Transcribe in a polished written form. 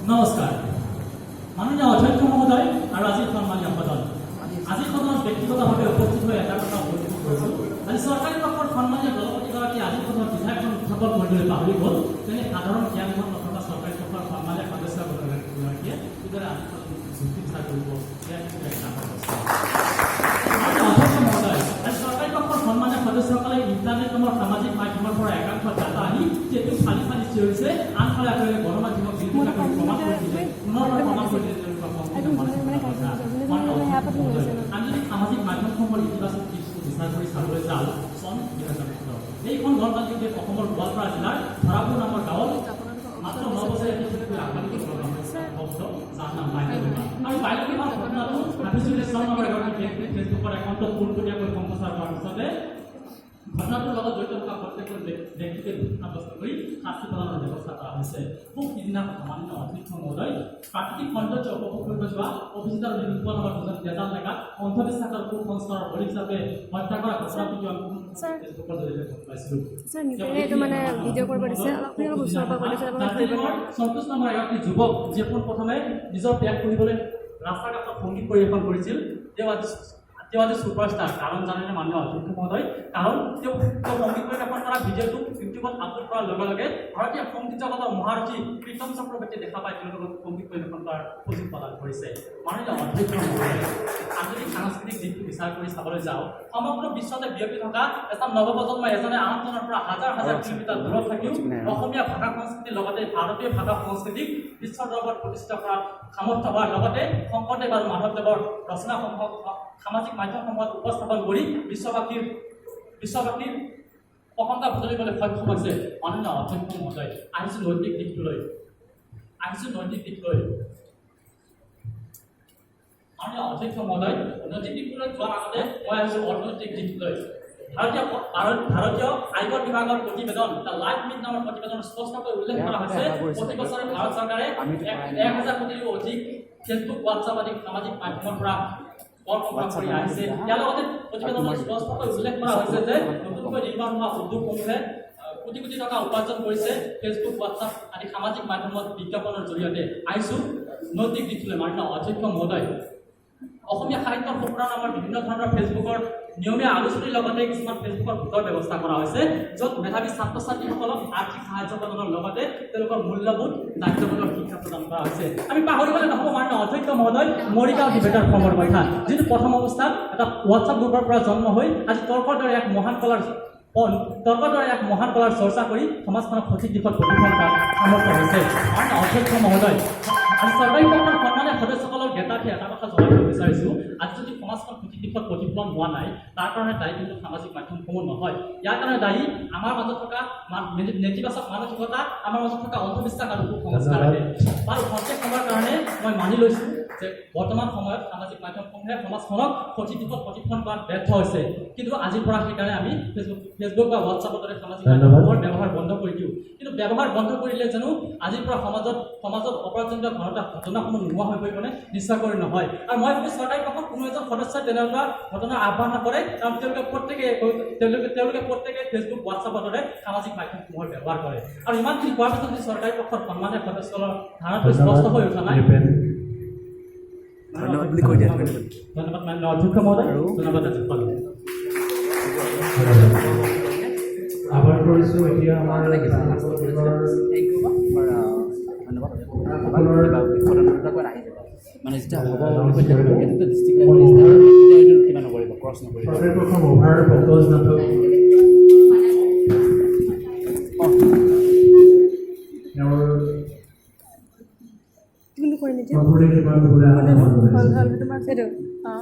নমস্কাৰ মাননীয় অধ্যক্ষ মহোদয় আৰু আজিৰ সন্মানীয় সদন। আজিৰ সদনত ব্যক্তিগতভাৱে উপস্থিত হৈ এটা কথা উপস্থিত কৰিছোঁ। আজি চৰকাৰী পক্ষৰ সন্মানীয় দলপতিগৰাকী আজিৰ সদনত বিধেয়কখন উত্থাপন কৰিবলৈ পাহৰি গ'ল। তেনে সাধাৰণ জ্ঞানখন নথকা চৰকাৰী পক্ষৰ সন্মানীয় সদস্যগৰাকীয়ে কিদৰে আজিৰ সদনত যুক্তি বিচাৰ কৰিব, সেয়া কিন্তু এক ডাঙৰ প্ৰশ্ন। মাননীয় অধ্যক্ষ মহোদয়, আজি চৰকাৰী পক্ষৰ সন্মানীয় সদস্যসকলে ইণ্টাৰনেট নামৰ সামাজিক মাধ্যমৰ পৰা একাংশ ডাটা আনি টেটু ফালি ফালি চিঞৰিছে, আনফালে আপোনালোকে গণমাধ্যমক বিৰোধিতা কৰি প্ৰমাণ কৰি দিলে, পুনৰবাৰ প্ৰমাণ কৰি দিলে তেওঁলোকৰ সংকীৰ্ণ মানসিকতাৰ কথা। মাননীয় অধ্যক্ষ মহোদয়, আমি যদি সামাজিক মাধ্যমসমূহৰ ইতিবাচক দিশটো বিচাৰ কৰি চাবলৈ যাওঁ, চন 2018, এইখন গণতান্ত্ৰিক দেশ অসমৰ গোৱালপাৰা জিলাৰ ধৰাপুৰ নামৰ গাঁৱত মাত্ৰ 9 বছৰীয়া এটি শিশুৱে আহ্বান কৰিব লগা হৈছে শব্দ, যাৰ নাম বাল্য বিবাহ। আৰু বাল্য বিবাহৰ ঘটনাটো হাফিজুল ইছলাম নামৰ এগৰাকী ব্যক্তিয়ে ফেচবুকৰ একাউণ্টত পোনপটীয়াকৈ সম্প্ৰচাৰ কৰাৰ পিছতে ঘটনাটোৰ লগত জড়িত থকা প্ৰত্যেকজন ব্যক্তিকে দোষী সাব্যস্ত কৰি শাস্তি প্ৰদানৰ ব্যৱস্থা কৰা হৈছে। খুব সিদিনা কথা, মাননীয় অধ্যক্ষ মহোদয়, প্ৰাকৃতিক সৌন্দৰ্য উপভোগ কৰিব যোৱা অভিজিত আৰু নিৰুপল নামৰ দুজন তেজাল ডেকাক অন্ধবিশ্বাস আৰু কুসংস্কাৰৰ বলি হিচাপে হত্যা কৰা ঘটনা কিন্তু আমি ফেচবুকৰ জৰিয়তে গম পাইছিলোঁ। ছাৰ, নিপেনে এইটো মানে ভিডিঅ' কৰিব দিছে। অলপ আপুনি অলপ ওচৰৰ পৰা কৈ দিছে, আপোনাক ধৰিব দাৰ্জিলিঙৰ সন্তোষ নামৰ এগৰাকী যুৱক, যিয়ে পোনপ্ৰথমে নিজৰ পেট পুহিবলৈ ৰাস্তাৰ কাষত সংগীত পৰিৱেশন কৰিছিল, তেওঁ আজি ছুপাৰষ্টাৰ। কাৰণ জানেনে মাননীয় অধ্যক্ষ মহোদয়? কাৰণ তেওঁ সংগীত পৰিৱেশন কৰা ভিডিঅ'টো ইউটিউবত আপলোড কৰাৰ লগে লগে ভাৰতীয় সংগীত জগতৰ মহাৰথী প্ৰীতম চক্ৰৱৰ্তীয়ে দেখা পাই তেওঁৰ লগত সংগীত পৰিৱেশন কৰাৰ সুযোগ প্ৰদান কৰিছে। মাননীয় অধ্যক্ষ মহোদয়, আমি যদি সাংস্কৃতিক দিশটো বিচাৰ কৰি চাবলৈ যাওঁ, সমগ্ৰ বিশ্বতে বিয়পি থকা এচাম নৱপ্ৰজন্মই এজনে আনজনৰ পৰা হাজাৰ হাজাৰ কিলোমিটাৰ দূৰত থাকিও অসমীয়া ভাষা সংস্কৃতিৰ লগতে ভাৰতীয় ভাষা সংস্কৃতিক বিশ্বৰ দৰবাৰত প্ৰতিষ্ঠিত কৰাত সামৰ্থ্য হোৱাৰ লগতে শংকৰদেৱ আৰু মাধৱদেৱৰ ৰচনাসমূহক সামাজিক মাধ্যমসমূহত উপস্থাপন কৰি বিশ্ববাসীৰ প্ৰশংসা বুটলিবলৈ সক্ষম হৈছে। মাননীয় অধ্যক্ষ মহোদয়, আহিছোঁ নৈতিক দিশটোলৈ, আহিছোঁ নৈতিক দিশলৈ। মাননীয় অধ্যক্ষ মহোদয়, নৈতিক দিশটোলৈ যোৱাৰ আগতে মই আহিছোঁ অৰ্থনৈতিক দিশটোলৈ। ভাৰতীয় আয়কৰ বিভাগৰ প্ৰতিবেদন, the live myth নামৰ প্ৰতিবেদন স্পষ্টকৈ উল্লেখ কৰা হৈছে, প্ৰতি বছৰে ভাৰত চৰকাৰে 1000 কোটিৰো অধিক ফেচবুক, হোৱাটছআপ আদি সামাজিক মাধ্যমৰ পৰা কৰ সংগ্ৰহ কৰি আহিছে। ইয়াৰ লগতে প্ৰতিবেদনত স্পষ্টকৈ উল্লেখ কৰা হৈছে যে নতুনকৈ নিৰ্মাণ হোৱা উদ্যোগসমূহে কোটি কোটি টকা উপাৰ্জন কৰিছে ফেচবুক, হোৱাটছআপ আদি সামাজিক মাধ্যমত বিজ্ঞাপনৰ জৰিয়তে। আহিছোঁ নৈতিক দিশলৈ। মাননীয় অধ্যক্ষ মহোদয়, অসমীয়া সাহিত্যৰ সূত্ৰ নামৰ বিভিন্ন ধৰণৰ ফেচবুকৰ নিয়মীয়া আলোচনীৰ লগতে কিছুমান ফেচবুকৰ গোটৰ ব্যৱস্থা কৰা হৈছে, য'ত মেধাৱী ছাত্ৰ ছাত্ৰীসকলক আৰ্থিক সাহায্য প্ৰদানৰ লগতে তেওঁলোকৰ মূল্যবোধ, দায়িত্ববোধৰ শিক্ষা প্ৰদান কৰা হৈছে। আমি পাহৰিবলৈ নহ'ব, মাননীয় অধ্যক্ষ মহোদয়, মৰিগাঁও ডিবেটাৰ ফ'ৰামৰ কথা, যিটো প্ৰথম অৱস্থাত এটা হোৱাটছআপ গ্ৰুপৰ পৰা জন্ম হৈ আজি তৰ্কৰ দৰে এক মহান কলাৰ চৰ্চা কৰি সমাজখনক সঠিক দিশত প্ৰতিফলন কৰাত সামৰ্থ্য হৈছে। মাননীয় অধ্যক্ষ মহোদয়, আজি চৰকাৰী পক্ষৰ সন্মানীয় সদস্যসকলৰ জ্ঞাতাৰ্থে এটা কথা জনাই দিব বিচাৰিছোঁ। আজি যদি সমাজখন সঠিক দিশত প্ৰতিফলন হোৱা নাই, তাৰ কাৰণে দায়ী কিন্তু সামাজিক মাধ্যমসমূহ নহয়। ইয়াৰ কাৰণে দায়ী আমাৰ মাজত থকা নেতিবাচক মানসিকতা, আমাৰ মাজত থকা অন্ধবিশ্বাস আৰু কুসংস্কাৰহে। বাৰু, খন্তেক সময়ৰ কাৰণে মই মানি লৈছোঁ যে বৰ্তমান সময়ত সামাজিক মাধ্যমসমূহে সমাজখনক সঠিক দিশত প্ৰতিফলন কৰাত ব্যৰ্থ হৈছে। কিন্তু আজিৰ পৰা সেইকাৰণে আমি ফেচবুক বা হোৱাটছআপৰ দৰে সামাজিক ধন্যবাদ। মাধ্যমসমূহৰ ব্যৱহাৰ বন্ধ কৰি দিওঁ। কিন্তু ব্যৱহাৰ বন্ধ কৰিলে জানো আজিৰ পৰা সমাজত অপৰাধজনিত ঘটনাসমূহ নোহোৱা হৈ পৰিবনে? নিশ্চয়কৈ নহয়। আৰু মই ভাবোঁ, চৰকাৰী পক্ষত কোনো এজন সদস্যই তেনেকুৱা ঘটনাৰ আহ্বান নকৰে, কাৰণ তেওঁলোকে প্ৰত্যেকে ফেচবুক, হোৱাটছআপৰ দৰে সামাজিক মাধ্যমসমূহৰ ব্যৱহাৰ কৰে। আৰু ইমানখিনি কোৱাৰ পিছত যদি চৰকাৰী পক্ষৰ সন্মানীয় সদস্যৰ ধাৰণাটো স্পষ্ট হৈ উঠা নাই। নিপেন। ধন্যবাদ বুলি কৈ দিয়া, ধন্যবাদ। ধন্যবাদ মাননীয় অধ্যক্ষ মহোদয়, ধন্যবাদ আজি সকলোকে। আহ্বান কৰিছোঁ এতিয়া আমাৰ thank U বা ধন্যবাদ। সকলৰ আহি যাব মানে যেতিয়া হ'ব বুলি কৈ থাকিব, সেইটোতো ডিষ্ট্ৰিক্ট লেভেল, তেতিয়া এইটো কিবা নকৰিব, ক্ৰছ নকৰিব। চৰকাৰী পক্ষৰ মুভাৰ পংকজ নাথক তেওঁৰ কোনটো কৰিম এতিয়া? সামগ্ৰী নিৰ্মাণ কৰিবলৈ আহ্বান হ'ল। জনাইছোঁ। হ'ল, তোমাৰ সেইটো অঁ।